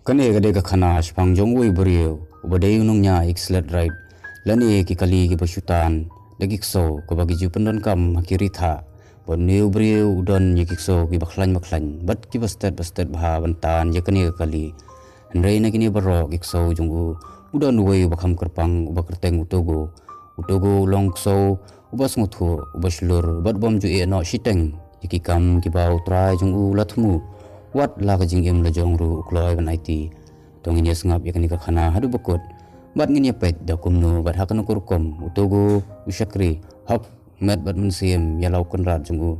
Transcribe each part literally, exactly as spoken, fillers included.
Kane ka dei ka khana shaphang jong uwei u briew uba dei u nongñiah ïa ki sled ride lane ki kali kiba shu tan da ki ksew kaba ki ju pyndonkam ha ki ri thah. Bad une u briew u don ïa ki ksew kiba khlaiñ ba khlaiñ bad kiba stet ba stet bha ban tan ïa kane ka kali. Hynrei na kine baroh ki ksew jong u, u don uwei uba kham kyrpang uba kyrteng u Togo. U Togo u long u ksew uba sngewthuh, uba shlur bad ubym ju ïeh noh shiteng ïa ki kam kiba U Trai jong u u la thmu. Wat la ka jingim la jong ruh u kloi ban aiti. To ngin ïa sngap ïa kane ka khana haduh ba kut bad ngin ïa peit da kumno bad ha kano ka rukom u Togo u shakri hok met bad mynsiem ïa la u kynrad jong u.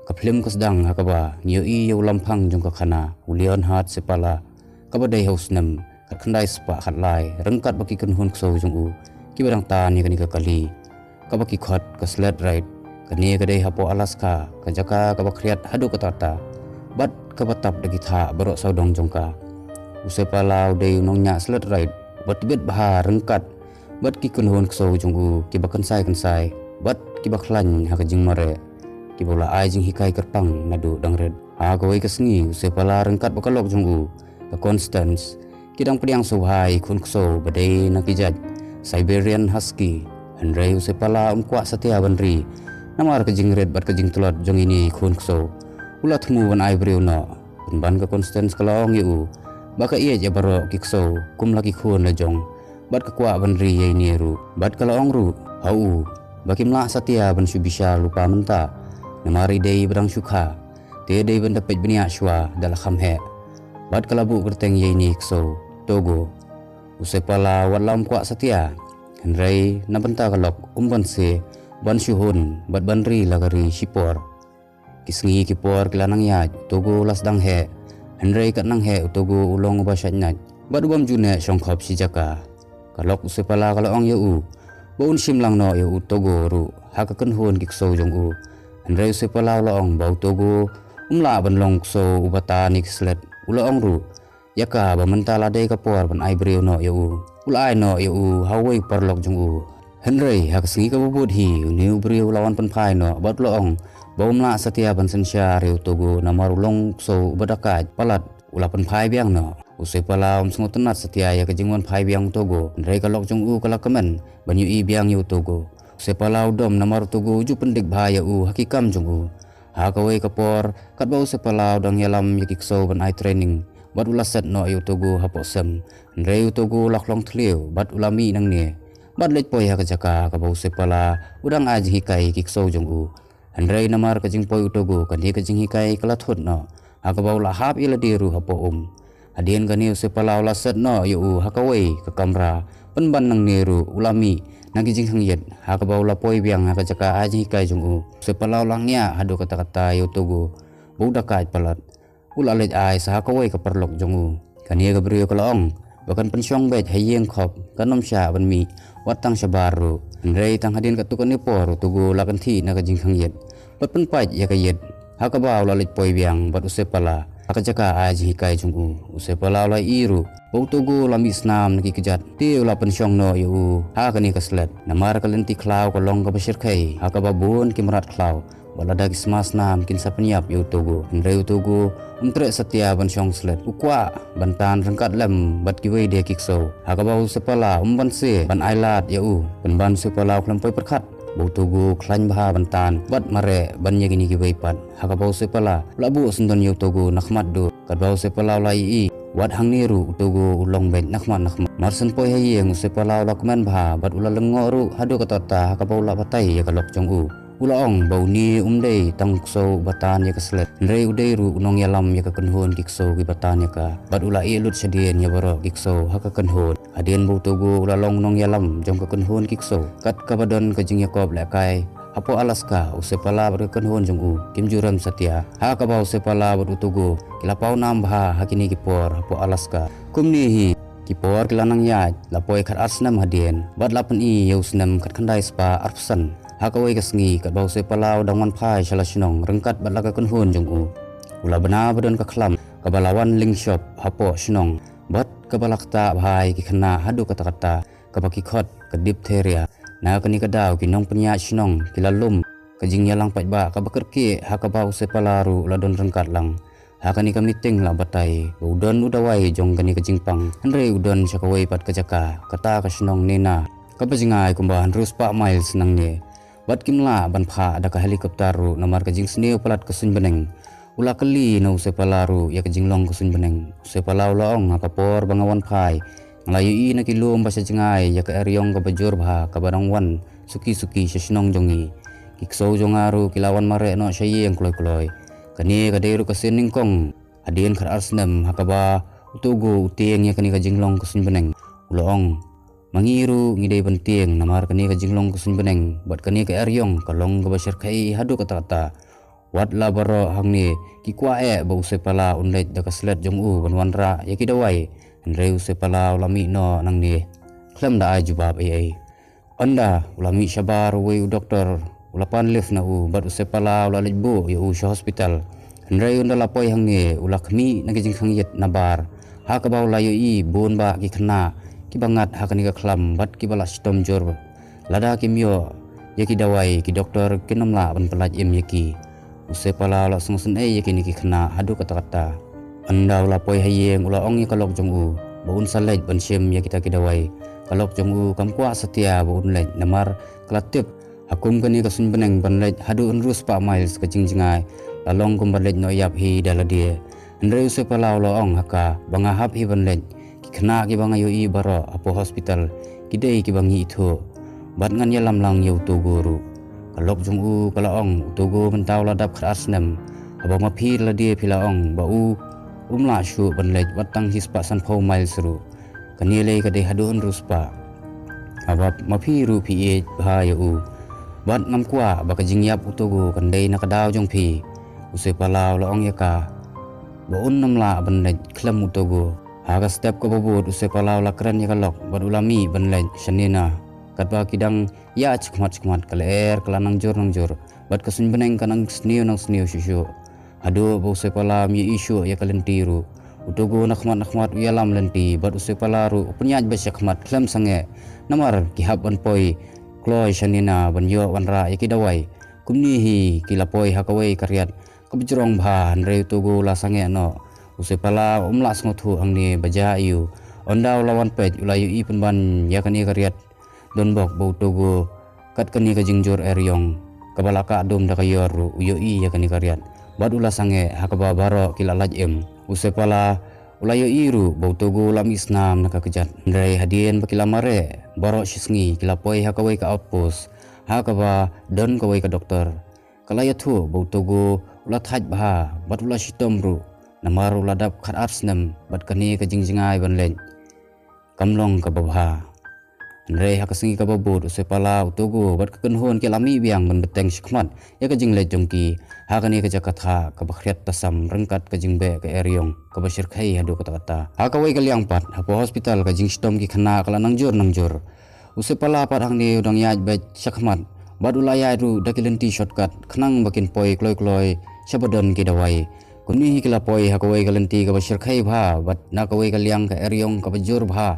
Ka phlim ka sdang ha kaba ngi ïohi ïa u lamphang jong ka khana, u Leonhard Seppala, kaba dei ha u snem khatkhyndai spah khatlai, ryngkat bad ki kynhun ksew jong u kiba dang tan ïa kane ka kali kaba ki khot ka sled ride. Kane ka dei hapoh Alaska, ka jaka kaba khriat haduh katta katta bad kaba tap da ki thah baroh sawdong jong ka. U Seppala u dei u nongñiah sled ride uba tbit bha ryngkat bad ki kynhun ksew jong u kiba kynsai kynsai bad kiba khlaiñ ha ka jingmareh, kiba u la ai jinghikai kyrpang naduh dang rit. Ha kawei ka sngi u Seppala ryngkat bad ka lok jong u, ka Constance, ki dang pdiang sngewbha ïa i khun ksew ba dei na ki jait Siberian Husky. Hynrei u Seppala um kwah satia ban ri namar ka jingrit bad ka jingtlot jong ine i khun ksew. U la thmu ban ai briew noh. Pynban ka Constance ka la ong ïa u ba ka ïeit ïa baroh ki ksew kum la ki khun la jong. Bad ka kwah ban ri ïa ine ruh. Bad ka la ong ruh ha u ba kim lah satia ban shu bishar lypa mynta, namar i dei ba dang shu kha. Te dei ban da peit bniah shuwa da la kham heh. Bad ka la buh kyrteng ïa ine i ksew Togo. U Seppala wat la um kwah satia, hynrei na bynta ka lok um banse ban shu hun bad ban ri la ka ri shipor. Ki sngi ki por ki la nang ïaid, u Togo u la sdang heh. Hynrei kat nang heh u Togo u long uba shait nait bad u bym ju neh shongkhop shi jaka. Ka lok u Seppala ka la ong ïa u ba un shim lang noh ïa u Togo ruh ha ka kynhun ki ksew jong u. Hynrei u Seppala u la ong ba u Togo um lah ban long u ksew uba tan ïa ki sled. U la ong ruh ïa ka ba mynta la dei ka por ban ai briew noh ïa u. U la ai noh ïa u ha uwei u paralok jong u. Hynrei ha ka sngi kaba bud hi, une u briew u la wan pynphai noh bad u la ong ba um lah satia ban synshar ïa u Togo namar u long u ksew uba dakaid. Palat u la pynphai biang noh. U Seppala um sngewtynnat satia ïa ka jingwan phai biang u Togo, hynrei ka lok jong u ka la kmen ban ïohi biang ïa u Togo. U Seppala u dom namar u Togo u ju pyndik bha ïa u ha ki kam jong u. Ha kawei ka por, katba u Seppala u dang ïalam ïa ki ksew ban ai training bad u la set noh ïa u Togo hapoh sem. Hynrei u Togo u la khlong thliew bad u la mih nangne bad leit poi ha ka jaka kaba u Seppala u dang ai jinghikai ïa ki ksew jong u. Hynrei namar ka jingpoi u Togo, kane ka jinghikai ka la thut noh ha kaba u la hap ïa lade ruh hapoh um. Hadien kane u Seppala u la set noh ïa u ha kawei ka kamra. Pynban nangne ruh u la mih na ki jingkhang ïit ha kaba u la poi biang ha ka jaka ai jinghikai jong u. U Seppala u la ngiah haduh katta katta ïa u Togo ba u dakaid palat. U la leit ai sa ha kawei ka paralok jong u. Kane ka briew ka la ong ba kan pynshong beit ha ïing khop, kan ym shah ban mih wat tang shabar ruh. Hynrei tang hadien katto katne por u Togo u la kynthih na ka jingkhang ïit bad pynpait ïa ka ïit ha kaba u la leit poi biang bad u Seppala ha ka jaka ai jinghikai jong u. U Seppala u la ïohi ruh ba u Togo u la mih snam na ki kjat, te u la pynshong noh ïa u ha kane ka sled. Namar ka lynti khlaw ka long kaba shyrkhei ha kaba bun ki mrad khlaw. Bad lada ki sma snam kin sa pynïap ïa u Togo, hynrei u Togo um treh satia ban shong sled. U kwah ban tan ryngkat lem bad kiwei de ki ksew. Ha kaba u Seppala um banse ban ai lad ïa u. Pynban u Seppala u khlem poi pyrkhat ba u Togo u khlaiñ bha ban tan bad mareh ban ïa kine kiwei pat. Ha kaba u Seppala u la buh syndon ïa u Togo na khmat dur. Katba u Seppala u la ïohi, wat hangne ruh u Togo u long beit na khmat na khmat. Marshen poi ha ïing u Seppala u la kmen bha bad u la lyngngoh ruh haduh katta katta ha kaba u la batai ïa ka lok jong u. U la ong ba une um dei tang u ksew uba tan ïa ka sled, hynrei u dei ruh u nongïalam ïa ka kynhun ki ksew kiba tan ïa ka. Bad u la ïeh lut shadien ïa baroh ki ksew ha ka kynhun. Hadien ba u Togo u la long nongïalam jong ka kynhun ki ksew, kat kaba don ka jingïakop lehkai hapoh Alaska, u Seppala bad ka kynhun jong u kim ju rem satia. Ha kaba u Seppala bad u Togo ki la paw nam bha ha kine ki por hapoh Alaska. Kumne hi ki por ki la nang ïaid, la poi khatar snem hadien bad la pyni ïa u snem khatkhyndai spah arphew san. Ha kawei ka sngi katba u Seppala u dang wan phai sha la shnong ryngkat bad la ka kynhun jong u, u la bna ba don ka khlam kaba la wan lyngshop hapoh shnong bad kaba la ktah bha ïa ki khynnah haduh katta katta, kaba ki khot ka diphtheria. Na kane ka daw ki nongpynïaid shnong ki la lum ka jingïalang paidbah kaba kyrkieh ha kaba u Sepala ruh u la don ryngkat lang. Ha kane ka meeting la batai ba u don u dawai jong kane ka jingpang, hynrei u don sha kawei pat ka jaka, kata ka shnong Nina, kaba jngai kumba hynriew spah miles nangne. Bad kim lah ban phah da ka helicopter ruh namar ka jingsniew palat ka suiñ bneng. U la kylli na u Sepala ruh ïa ka jinglong ka suiñ bneng. U Sepala u la ong, ha ka por ba nga wan phai, nga la ïohi na ki lum ba sha jngai ïa ka eriong kaba jur bha kaba dang wan suki suki sha shnong jong ngi. Ki ksew jong nga ruh ki la wan mareh noh sha ïing kloi kloi. Kane ka dei ruh ka sien nyngkong hadien khatar snem ha kaba u Togo u tieng ïa kane ka jinglong ka suiñ bneng. U la ong, ma ngi ruh ngi dei ban tieng namar kane ka jinglong ka suiñ bneng bad kane ka eriong ka long kaba shyrkhei haduh katta katta. Wat la baroh hangne ki kwah eh ba u Sepala un leit da ka slet jong u ban wanrah ïa ki dawai, hynrei u Sepala u la mih noh nangne khlem da ai jubab ei ei. Ynda u la mih shabar, uwei u doktor u la pan lift na u bad u Sepala u la leit buh ïa u sha hospital. Hynrei ynda la poi hangne u la khmih na ka jingkhang ïit na bar, ha kaba u la ïohi bun bah ki khynnah kiba ngat ha kane ka khlam bad kiba la shitom jur. Lada kim ïoh ïa ki dawai, ki doktor kin ym lah ban pyllait im ïa ki. U Sepala u la sngewsynei ïa kine ki khynnah haduh katta katta. Ynda u la poi ha ïing u la ong ïa ka lok jong u ba un sa leit ban shim ïa kita ki dawai. Ka lok jong u kam kwah satia ba un leit namar ka la tip ha kum kane ka suiñ bneng ban leit haduh hynriew spah miles ka jingjngai la long kumba leit noh ïap hi da lade. Hynrei u Sepala u la ong ha ka ba nga hap hi ban leit. Ki khynnah kiba nga ïohi baroh hapoh hospital ki dei kiba ngi ithuh. Bad ngan ïalam lang ïa u Togo ruh. Ka lok jong u ka la ong, u Togo mynta u la dap khatar snem. Haba ma phi lade phi la ong ba u um lah shuh ban leit wat tang hi spah sanphew miles ruh. Kane lei ka dei haduh hynriew spah. Haba ma phi ruh phi ïeit bha ïa u. Bad ngam kwah ba ka jingïap u Togo kan dei na ka daw jong phi. U Sepala u la ong ïa ka ba un ym lah ban leit khlem u Togo. Ha ka step kaba bud u Sepala u la kren ïa ka lok bad u la mih ban leit sha Nina. Katba ki dang ïaid shakhmat shakhmat ka lyer ka la nang jur nang jur bad ka suiñ bneng ka nang sniew nang sniew shuh shuh. Haduh ba u Sepala um ïohi shuh ïa ka lynti ruh. U Togo na khmat na khmat u ïalam lynti bad u Sepala ruh u pynïaid beit shakhmat khlem sangeh. Namar ki hap ban poi kloi sha Nina ban ïoh wanrah ïa ki dawai. Kumne hi ki la poi ha kawei ka riat kaba jrong bha, hynrei u Togo u la sangeh noh. U Sepala um lah sngewthuh hangne ba jia aiu. Ynda u la wan peit u la ïohi pynban ïa kane ka riat donbok ba u Togo kat kane ka jingjur eriong kaba la kah dum da ka ïor ruh u ïohi ïa kane ka riat. Bad u la sangeh ha kaba baroh ki la lait im. U Sepala u la ïohi ruh ba u Togo u la mih snam na ka kjat. Hynrei hadien ba ki la mareh baroh shi sngi ki la poi ha kawei ka outpost ha kaba don kawei ka doktor. Ka la ïathuh ba u Togo u la thait bha bad u la shitom ruh namar u la dap khatar snem bad kane ka jingjngai ban leit kam long kaba bha. Hynrei ha ka sngi kaba bud u Sepala, u Togo bad ka kynhun ki la mih biang ban bteng shakhmat ïa ka jingleit jong ki ha kane ka jaka thah kaba khriat tasam ryngkat ka jingbeh ka eriong kaba shyrkhei haduh katta katta. Ha kawei ka liang pat hapoh hospital ka jingshitom ki khynnah ka la nang jur nang jur. U Sepala pat hangne u dang ïaid beit shakhmat bad u la ïaid ruh da ki lynti shortcut khnang ba kin poi kloi kloi shaba don ki dawai. Kumne hi ki la poi ha kawei ka lynti kaba shyrkhei bha bad na kawei ka liang ka eriong kaba jur bha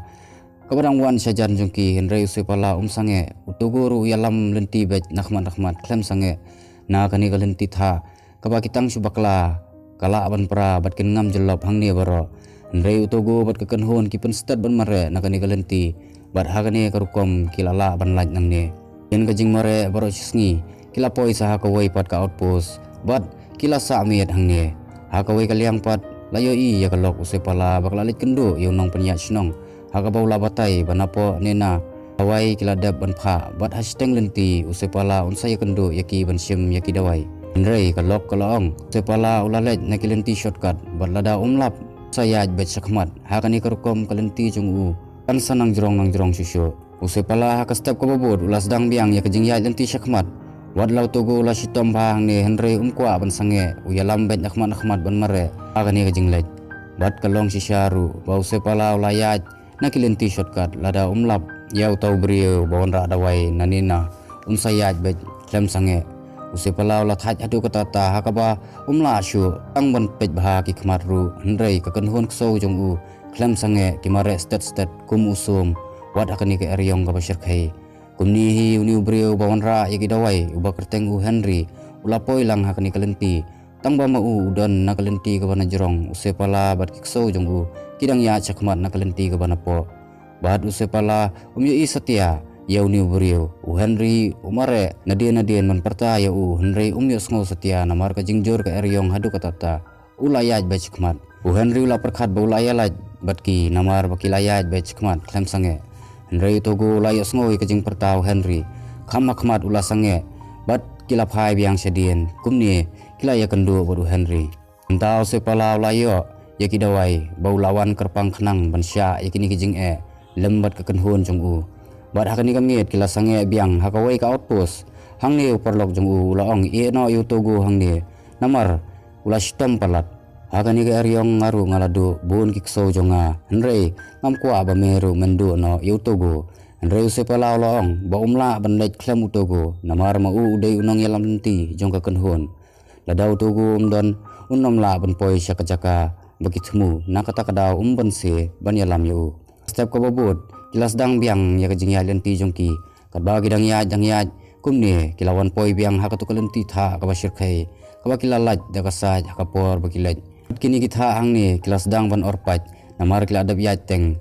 kaba dang wan shajan jong ki, hynrei u Sepala um sangeh. U Togo ruh u ïalam lynti beit na khmat na khmat khlem sangeh. Na kane ka lynti thah kaba ki tang shu bakla ka lah ban pra bad kin ngam jyllop hangne baroh. Hynrei u Togo bad ka kynhun ki pynstet ban mareh na kane ka lynti bad ha kane ka rukom ki la lah ban lait nangne. Ïa ka jingmareh baroh shi sngi ki la poi sa ha kawei pat ka outpost bad ki la sah miet hangne. Ha kawei ka liang pat la ïohi ïa ka lok u Sepala ba ka la leit kynduh ïa u nongpynïaid shnong ha kaba u la batai ba napoh Nina dawai ki la dep ban phah bad ha shiteng lynti u Sepala un sa ïakynduh ïa ki ban shim ïa ki dawai. Hynrei ka lok ka la ong u Sepala u la leit na ki lynti shortcut bad lada um lap sa ïaid beit shakhmat. Ha kane ka rukom ka lynti jong u kan sa nang jrong nang jrong shuh shuh. U Sepala ha ka step kaba bud u la sdang biang ïa ka jingïaid lynti shakhmat. Wat la u Togo u la shitom bha hangne hynrei um kwah ban sangeh, u ïalam beit na khmat na khmat ban mareh ha kane ka jingleit. Bad ka long shisha ruh ba u Sepala u la ïaid na ki lynti shortcut, lada um lap ïa uta u briew ba wanrah dawai na Nina un sa ïaid beit khlem sangeh. U Sepala u la thait haduh katta katta ha kaba um lah shuh tang ban peit bha ki khmat ruh, hynrei ka kynhun ksew jong u khlem sangeh ki mareh stet stet kum u sum wat ha kane ka eriong kaba shyrkhei. Kumne hi u ne u briew ba wanrah ïa ki dawai uba kyrteng u Henry u la poi lang ha kane ka lynti. Tang ba ma u u don na ka lynti kaba na jrong, u Sepala bad ki ksew jong u ki dang ïaid shakhmat na ka lynti kaba na poh. Bad u Sepala um ïohi satia ïa u ne u briew. U Henry u mareh nadien nadien ban pyrta ïa u, hynrei um ïohsngew satia namar ka jingjur ka eriong haduh katta katta. U la ïaid beit shakhmat. U Henry u la pyrkhat ba u la ïalait bad ki namar ba ki la ïaid beit shakhmat khlem sangeh. Hynrei u Togo u la ïohsngew ïa ka jingpyrta u Henry. Kham ha khmat u la sangeh bad ki la phai biang shadien. Kumne ki la ïakynduh bad u Henry. Mynta u Sepala u la ïoh ïa ki dawai ba u la wan kyrpang khnang ban shah ïa kine ki jingeh lem bad ka kynhun jong u. Bad ha kane ka miet ki la sangeh biang ha kawei ka outpost. Hangne u paralok jong u u la ong, ïeh noh ïa u Togo hangne. Namar u la shitom palat. Ha kane ka eriong nga ruh nga la duh bun ki ksew jong nga, hynrei ngam kwah ba me ruh men duh noh ïa u Togo. Hynrei u Sepala u la ong ba um lah ban leit khlem u Togo namar ma u u dei u nongïalam lynti jong ka kynhun. Lada u Togo um don, un ym lah ban poi sha ka jaka ba ki thmu, na kata ka daw um banse ban ïalam ïa u. Step kaba bud ki la sdang biang ïa ka jingïaid lynti jong ki. Katba ki dang ïaid dang ïaid kumne ki la wan poi biang ha katu ka lynti thah kaba shyrkhei kaba ki la lait da ka sait ha ka por ba ki leit. Kine ki thah hangne ki la sdang ban orpait namar ki la dep ïaid teng.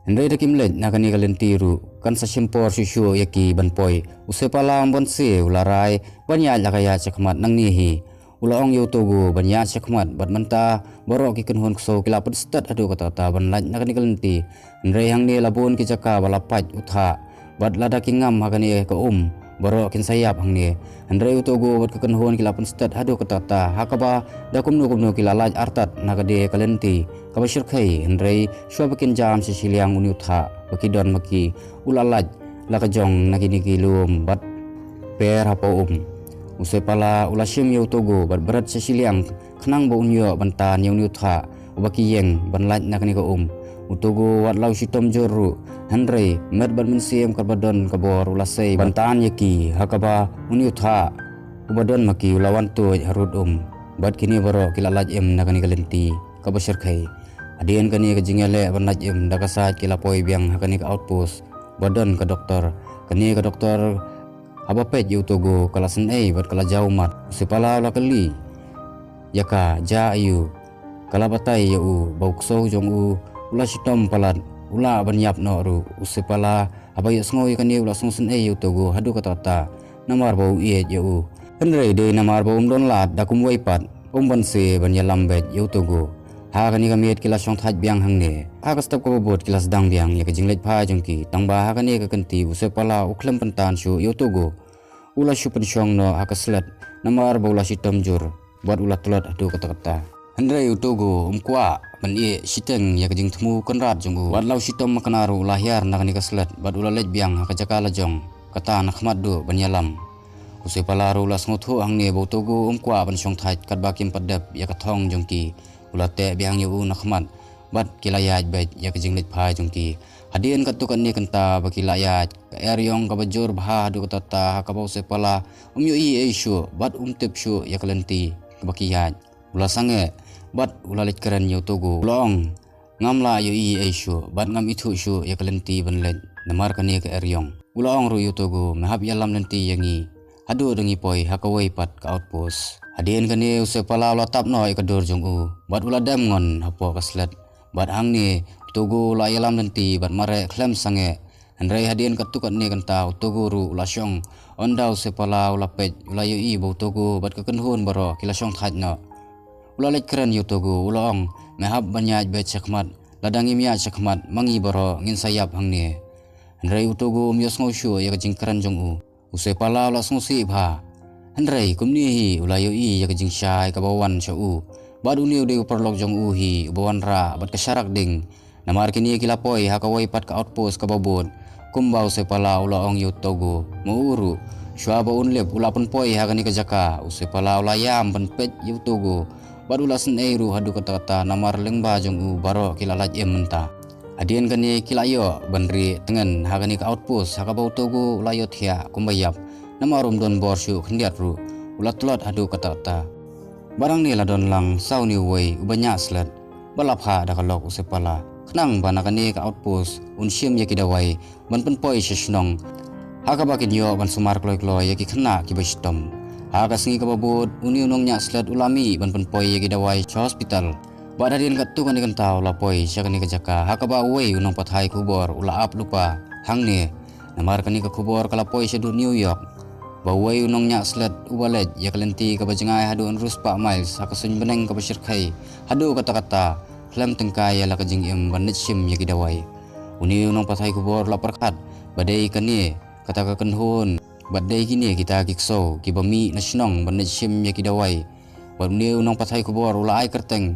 Hynrei da kim leit na kane ka lynti ruh kan sa shim por shuh shuh ïa ki ban poi. U Sepala um banse, u la rai ban ïaid la ka ïaid shakhmat nangne hi. U la ong ïa u Togo ban ïaid shakhmat bad mynta baroh ki kynhun ksew ki la pynstet haduh katta katta ban lait na kane ka lynti. Hynrei hangne la bun ki jaka ba la pait u thah bad lada ki ngam ha kane ka um baroh kin sa ïap hangne. Hynrei u Togo bad ka kynhun ki la pynstet haduh katta katta ha kaba da kumno kumno ki la lait artat na ka die ka lynti kaba shyrkhei. Hynrei shuwa ba kin jam sha shiliang u ne u thah ba ki don ma ki, u la lait la ka jong na kine ki lum bad per hapoh um. U Sepala u la shim ïa u Togo bad bret sha shiliang khnang ba un ïoh ban tan ïa u ne u thah uba ki ïeng ban lait na kane ka um. U Togo wat la u shitom jur ruh, hynrei met bad mynsiem katba don ka bor u la sei ban tan ïa ki ha kaba u ne u thah uba don ma ki u la wan tuid harud um. Bad kine baroh ki la lait im na kane ka lynti kaba shyrkhei. Hadien kane ka jingïaleh ban lait im da ka sait ki la poi biang ha kane ka outpost ba don ka doktor. Kane ka doktor haba peit ïa u Togo ka la sngewsih bad ka la jaw mat. U Sepala u la kylli ïa ka, jia aiu? Ka la batai ïa u ba u ksew jong u u la shitom palat, u lah ban ïap noh ruh. U Sepala haba ïohsngew ïa kane u la sngewsih ïa u Togo haduh katta katta namar ba u ïeit ïa u. Hynrei dei namar ba um don lad da kumwei pat um banse ban ïalam beit ïa u Togo. Ha kane ka miet ki la shongthait biang hangne. Ha ka step kaba bud ki la sdang biang ïa ka jingleit phai jong ki, tang ba ha kane ka kynti u Sepala u khlem pyntan shuh ïa u Togo. U la shu pynshong noh ha ka sled namar ba u la shitom jur bad u la tlot haduh katta katta. Hynrei u Togo um kwah ban ïeh shiteng ïa ka jingthmu kynrad jong u. Wat la u shitom makna ruh u la hiar na kane ka sled bad u la leit biang ha ka jaka la jong, kata na khmat duh ban ïalam. U Sepala ruh u la sngewthuh hangne ba u Togo um kwah ban shongthait katba kim pat dep ïa ka thong jong ki. U la teh biang ïa u na khmat bad ki la ïaid beit ïa ka jingleit phai jong ki. Hadien katto katne kynta ba ki la ïaid, ka eriong kaba jur bha haduh katta katta ha kaba u Sepala um ïohi ei shuh bad um tip shuh ïa ka lynti kaba ki ïaid. U la sangeh bad u la leit kren ïa u Togo, u la ong, ngam lah ïohi ei shuh bad ngam ithuh shuh ïa ka lynti ban leit namar kane ka eriong. U la ong ruh ïa u Togo, me hap ïalam lynti ïa ngi haduh da ngi poi ha kawei pat ka outpost. Hadien kane u Sepala u la tap noh ïa ka dur jong u bad u la dem ngon hapoh ka sled. Bad hangne u Togo u la ïalam lynti bad mareh khlem sangeh. Hynrei hadien katto katne kynta u Togo ruh u la shong. Ynda u Sepala u la peit u la ïohi ba u Togo bad ka kynhun baroh ki la shongthait noh. U la leit kren ïa u Togo, u la ong, me hap ban ïaid beit shakhmat, lada ngim ïaid shakhmat ma ngi baroh ngin sa ïap hangne. Hynrei u Togo um ïohsngew shuh ïa ka jingkren jong u. U Sepala u la sngewsih bha. Hynrei kumne hi u la ïohi ïa ka jingshai kaba wan sha u. Bad une u dei u paralok jong u hi uba wanrah bad ka sharak ding. Namar kine ki la poi ha kawei pat ka outpost kaba bud. Kumba u Sepala u la ong ïa u Togo, ma u ruh shuwa ba un lip u la pynpoi ha kane ka jaka. U Sepala u la ïam ban peit ïa u Togo bad u la sngewsih ruh haduh katta katta namar lyngba jong u baroh ki la lait im mynta. Hadien kane ki la ïoh ban rieh tngen ha kane ka outpost ha kaba u Togo u la ïohthiah kumba ïap. Namar um don bor shuh khyndiat ruh u la tlot haduh katta katta. Bad hangne la don lang sa une uwei uba ñiah sled ba la phah da ka lok u Sepala khnang ba na kane ka outpost un shim ïa ki dawai ban pynpoi sha shnong. Ha kaba kin ïoh ban sumar kloi kloi ïa ki khynnah kiba shitom. Ha ka sngi kaba bud, une u nongñiah slem u la mih ban pynpoi ïa ki dawai sha hospital. Bad hadien katto katne kynta u la poi sha kane ka jaka. Ha kaba uwei u nongpathai khubor u la ap lypa hangne. Namar kane ka khubor ka la poi shaduh New York. Ba uwei u nongñiah slem uba leit ïa ka lynti kaba jngai haduh hynriew spah miles ha ka suiñ bneng kaba shyrkhei. Haduh katta katta khlem tyngkai ïa la ka jingim ban leit shim ïa ki dawai. Une u nongpathai khubor u la pyrkhat ba dei kane kata ka kynhun bad dei kine kita ki ksew kiba mih na shnong ban leit shim ïa ki dawai. Bad une u nongpathai khubor u la ai kyrteng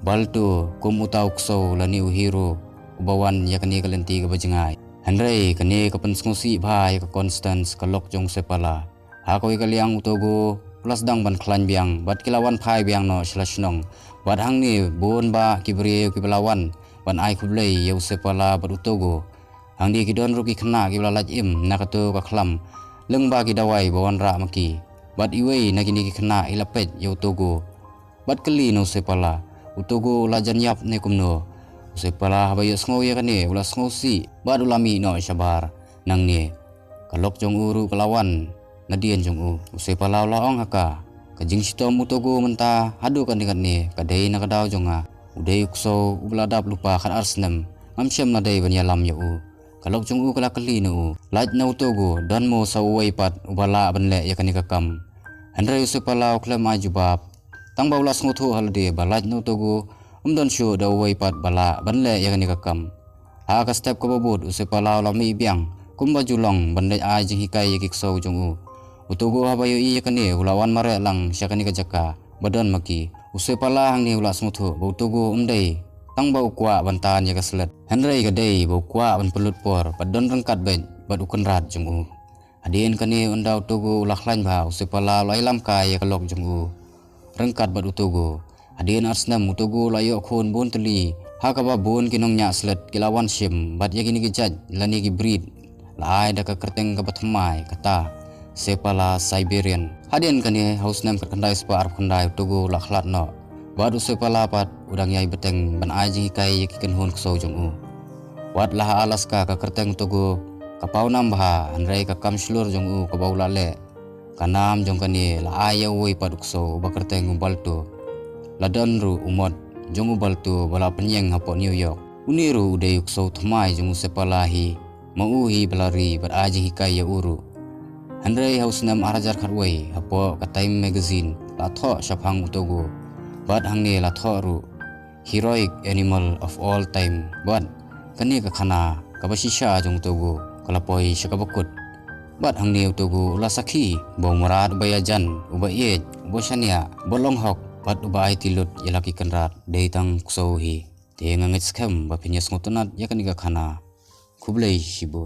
Balto kum uta u ksew lane u hero uba wan ïa kane ka lynti kaba jngai. Hynrei kane ka pynsngewsih bha ïa ka Constance, ka lok jong u Sepala. Ha kawei ka liang u Togo u la sdang ban khlaiñ biang bad ki la wan phai biang noh sha la shnong. Bad hangne bun bah ki briew kiba la wan ban ai khublei ïa u Sepala bad u Togo. Hangne ki don ruh ki khynnah kiba la lait im na kato ka khlam lyngba ki dawai ba wanrah ma ki. Bad iwei na kine ki khynnah i la peit ïa u Togo bad kylli na u Sepala. U Togo u la jan ïap ne kumno? U Sepala haba ïohsngew ïa kane u la sngewsih bad u la mih noh shabar. Nangne ka lok jong u ruh ka la wan nadien jong u. U Sepala u la ong ha ka, ka jingshitom u Togo mynta haduh katne katne ka dei na ka daw jong nga. U dei u ksew uba la dap lypa khatar snem. Ngam shym la dei ban ïalam ïa u. Ka lok jong u ka la kylli na u, lait na u Togo, don mo sa uwei pat uba lah ban leh ïa kane ka kam? Hynrei u Sepala u khlem ai jubab. Tang ba u la sngewthuh ha lade ba lait na u Togo ym don shuh da uwei pat ba lah ban leh ïa kane ka kam. Ha ka step kaba bud u Sepala u la mih biang kumba ju long ban leit ai jinghikai ïa ki ksew jong u. U Togo haba ïohi ïa kane u la wan mareh lang sha kane ka jaka ba don ma ki. U Sepala hangne u la sngewthuh ba u Togo um dei tang ba u kwah ban tan ïa ka slem, hynrei ka dei ba u kwah ban pynlut por bad don ryngkat beit bad u kynrad jong u. Hadien kane ynda u Togo u la khlaiñ bha, u Sepala u la ïalam kai ïa ka lok jong u ryngkat bad u Togo. Hadien ar snem u Togo u la ïoh khun bun tylli, ha kaba bun ki nongñiah slem ki la wan shim bad ïa kine ki jait lane ki breed la ai da ka kyrteng kaba thymmai kata Sepala Siberian. Hadien kane ha u snem khatkhyndai spah arphew khyndai u Togo u la khlad noh bad u Sepala pat u dang ïai bteng ban ai jinghikai ïa ki kynhun ksew jong u. Wat la ha Alaska ka kyrteng u Togo ka pawnam bha, hynrei ka kam shlur jong u kaba u la leh, ka nam jong kane la ai ïa uwei pat u ksew uba kyrteng u Balto. La don ruh u mot jong u Balto ba la pynïeng hapoh New York. Une ruh u dei u ksew thymmai jong u Sepala hi. Ma u hi ba la ri bad ai jinghikai ïa u ruh. Hynrei ha u snem ar hajar khatwei hapoh ka Time Magazine la thoh shaphang u Togo. Bad hangne la thoh ruh Heroic Animal of All Time. Bad kane ka khana kaba shisha jong u Togo ka la poi sha kaba kut. Bad hangne u Togo u la sakhi ba u mrad uba ïajan, uba ïeit, uba shaniah, uba long hok bad uba aiti lut ïa la ki kynrad dei tang u ksew hi. Te nga ngeit skhem ba phin ïa sngewtynnat ïa kane ka khana. Khublei shibun.